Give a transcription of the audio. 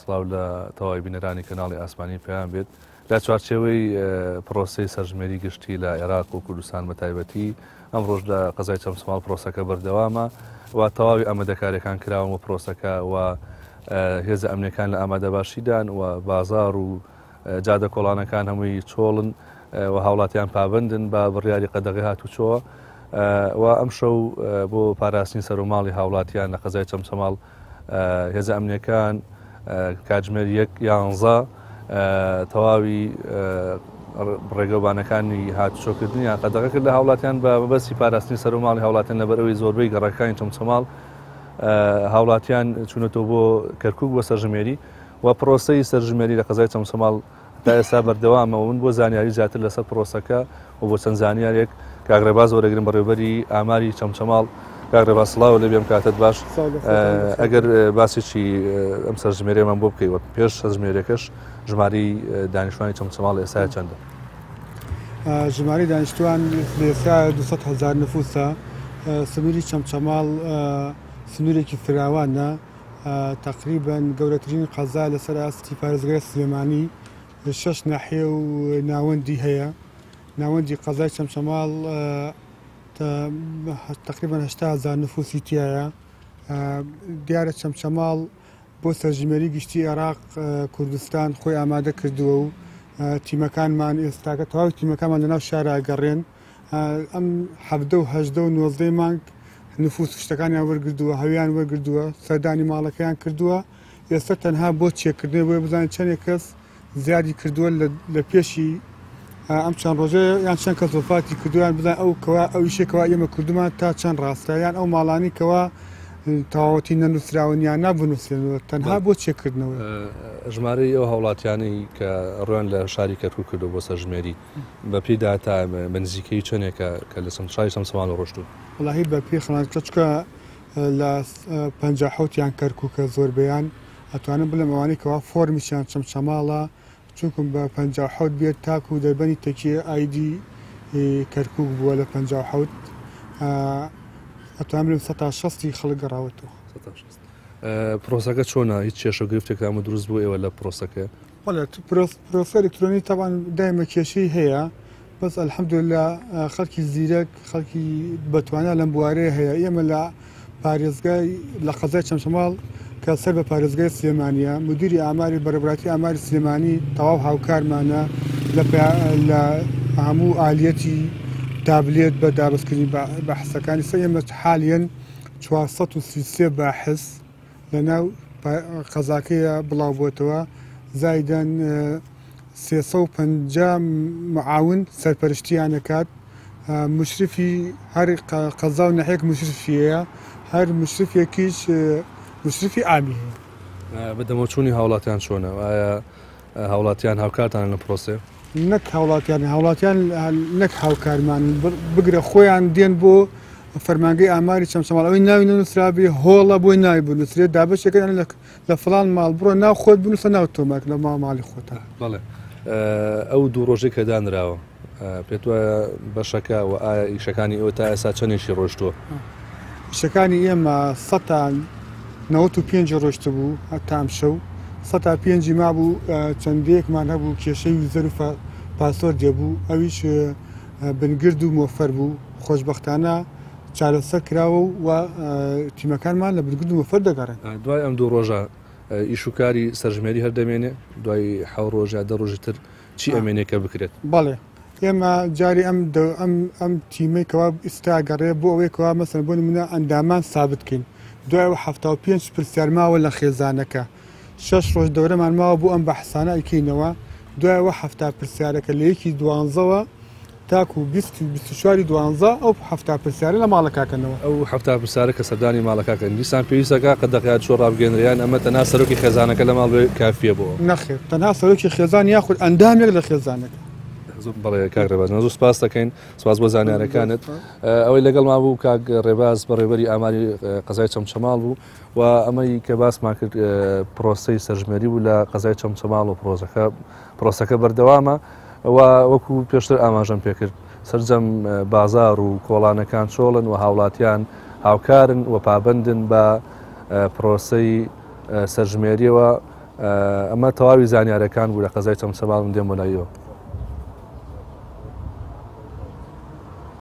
سڵاو لە تەواوی بینەرانی کەناڵی ئاسمانی پەیام بێت. لە چوارچێوەی پرۆسەی سەرژمێری گشتی لە عێراق و کوردستان بە تایبەتی، ئەمڕۆش لە قەزای چەمچەماڵ پرۆسەکە بەردەوامە و تەواوی ئامادەکاریەکان کراون و پرۆسەکە و هێزە ئەمنیەکان لە ئامادەباشیدان و بازار و جادە کۆڵانەکان هەمووی چۆڵن و هاوڵاتیان پابەندن بە بڕیاری قەدەغەی هاتوچۆ و ئەمشەو بۆ پاراستنی سەر و ماڵی هاوڵاتیان لە قەزای چەمچەماڵ هێزە ئەمنیەکان کاتژمێر یەک یانزە تەواوی ڕێگەوبانەکانی هاتوچۆکردنیان قەدەغە کرد لە هاوڵاتیان بە مەبەستی پاراستنی سەر و ماڵی هاوڵاتیان لەبەرئەوەی زۆربەی گەڕەکانی چەمچەماڵ هاوڵاتیان چوونەتەوە بۆ کەرکک بۆ سەرژمێری و پرۆسەی سەرژمێری لە قەزای چەمچەماڵ تا ئێستا بەردەوامە و من بۆ زانیاری زیاتر لەسەر پرۆسەکە و بۆ چەند زانیارێک کاک ڕێباز وەرەگرم بەڕێوبەری ئاماری چەمچەماڵ. کاک ڕێباز سڵاو لێ بێم کاتت باش. ئەگەر باسێکی ئەم سەرژمێریەمان بۆ بکەی و پێش سەرژمێریەکەش ژمارەی دانیشتوانی چەمچەماڵ ئێستا چەندە؟ ژمارەی دانیشتوان ئێستا 200 هەزار نفوسە. سنووری چەمچەماڵ سنوورێکی فراوانە. تەقریبەن گەورەترین قەزا لەسەر ئاستی پارێزگای سلێمانی شەش ناحیە و ناوەندی هەیە. ناوەندی قەزای چەمچەماڵ تەقریبەن 80 هەزار نفوسی تیایە. دیارە چەمچەماڵ بۆ سەرژمێری گشتی عێراق کوردستان خۆی ئامادە کردووە و تیمەکانمان ئێستاکە تەواوی تیمەکانمان لەناو شارا گەڕێن. ئەم حەڤدە و هەژدە و نۆزدەی مانگ نفوس و شتەکانیان وەرگردووە، هەویان وەرگردووە، سەردانی ماڵەکەیان کردووە. ئێستا تەنها بۆ چێکردنەوەی بۆیە بزانین چەندێک کەس زیادی کردووە لە پێشی ئەم چەند ڕۆژە یان چەند کەس وەفاتی کردووە، یان بزانین ئەو کەوا ئەو ئیشەی کەوا ئێمە کردومان تا چەند ڕاستە، یان ئەو ماڵانەی کەوا تەواوەتی نەنووسراون یان نا بنووسرێنەوە، تەنها بۆ چێکردنەوەی. ژمارەی ئەو هاوڵاتیانەی کە ڕوویان لە شاری کەرکووک کردووە بۆ سەرژمێری بە پێی داتا بە نزیکەیی چەندێکە کە لە شاری چەمچەماڵ ڕۆشتوون؟ وەڵاهی بە پێی خەڵاتەکە چونکە لە 57 یان کەرکووکە زۆربەیان ئەتوانم بڵێم ئەوانەی کەوا فۆرمیشیان چەمچەماڵە چونکم بە 57 بێت تاکو دەربەنی تەکیە ئایدی کەرکووک بووە لە 57 ئەتوانم بڵێم سەتا شەستی خەڵک گەڕاوەتەوە. سەتا شەست. پرۆسەکە چۆنە؟ هیچ کێشە و گرفتێکتان بۆ دروست بوو ئێوە لە پرۆسەکە؟ بەڵێ پرۆسە ئەلکترۆنی تەبعەن دایمە کێشەی هەیە بەس الحمدللە خەڵکی زیرەک خەڵکی بەتوانا لەم بوارەیە هەیە ئێمە لە پارێزگای لە قەزای چەمچەماڵ کە سەر بە پارێزگای سلێمانیە مدیری ئاماری بەڕێوەبەرایەتی ئاماری سلێمانی تەواو هاوکارمانە لە هەموو ئالیەتی تابلێت بە دابەستکردنی بەحسەکانی سەر ئێمە حالیەن 433 باحس لەناو قەزاکەیە بڵاوبووەتەوە، زایدەن 350 معاون سەرپەرشتیان ئەکات، مشرفی هەر قەزا و ناحیەک مشرفی هەیە، هەر مشرفێکیش مشرفی عامی هەیە. بەدەمەوچوونی هاوڵاتیان چۆنە؟ ئایا هاوڵاتیان هاوکارتانن لەم پرۆسەیە؟ نەک هاوڵاتیان هاوڵاتیان نەک هاوکارمانن بگرە خۆیان دێن بۆ فەرمانگەی ئاماری چەمچەماڵ ئەوەی ناوی نەنووسرابێ هۆڵە بۆی ناوی بنووسرێت دابەشێکە لە فڵان ماڵ بڕۆ ناو خۆت بنووسە ناو تۆمارک لە ماڵ ماڵی خۆتە. بەڵێ ئەو دوو ڕۆژەی کە دانراوە پێت وایە بەشەکە و ئایا ئیشەکانی ئێوە تا ئێستا چەندێکی ڕۆشتووە؟ ئیشەکانی ئێمە سەتا 95 ڕۆشتبوو هەتا ئەمشەو سەتا پێنجی مابوو چەندەیەکمان هەبوو کێشەی user و password ێ بوو ئەویش بنگرد و مۆفەر بوو خۆشبەختانە چارەسەر کراوە و تیمەکانمان لە بنگرد و مۆفەر دەگەڕێن. دوای ئەم دوو ڕۆژە ئیش و کاری سەرژمێری هەر دەمێنێ؟ دوای حەو ڕۆژ یا دە ڕۆژی تر چی ئەمێنێ کە بکرێت؟ بەڵێ ئێمە جاری ئەم ئەم ئەم تیمەی کەوا ئیستا گەڕێ بۆ ئەوەی کەوا مەسەن بۆ نمونە ئەندامان سابت کەین دوای ئەوە 75 پرسیار ماوە لە خێزانەکە شەش ڕۆژ دەورەمان ماوە بۆ ئەم بەحسانە ئەیکەینەوە دوای ئەوە 70 پرسیارەکە لە یەکی دوانزەوە تاکو بیست و 24 دوانزە ئەو 70 پرسیارە لە ماڵەکەکەنەوە. ئەو 70 پرسیارە کە سەردانی ماڵەکەکەن دیسان پێویستەکە قەدەغەیان چۆن ڕابگەیەنرێ یان ئەمە تەنها سەرۆکی خێزانەکە لە ماڵ بێ کافیە بۆ؟ نەخێر تەنها سەرۆکی خێزان یاخود ئەندامێک لە خێزانەکە. بەڵێ کاک ڕێباز زۆر سپاس دەکەین سپاس بۆ زانیارەکانت ئەوەی لەگەڵمان بوو کاک ڕێباز بەڕێوەبەری ئاماری قەزای چەمچەماڵ بوو و ئەمەی کە باسمان کرد پرۆسەی سەرژمێری بوو لە قەزای چەمچەماڵ و پرۆزەکە پرۆسەکە بەردەوامە و وەکو پێشتر ئاماژەم پێکرد سەرجەم بازار و کۆڵانەکان چۆڵن و هاوڵاتیان هاوکارن و پابندن بە پرۆسەی سەرژمێریەوە. ئەمە تەواوی زانیارەکان بوو لە قەزای چەمچەماڵ من دێم بۆ لای ئێوە.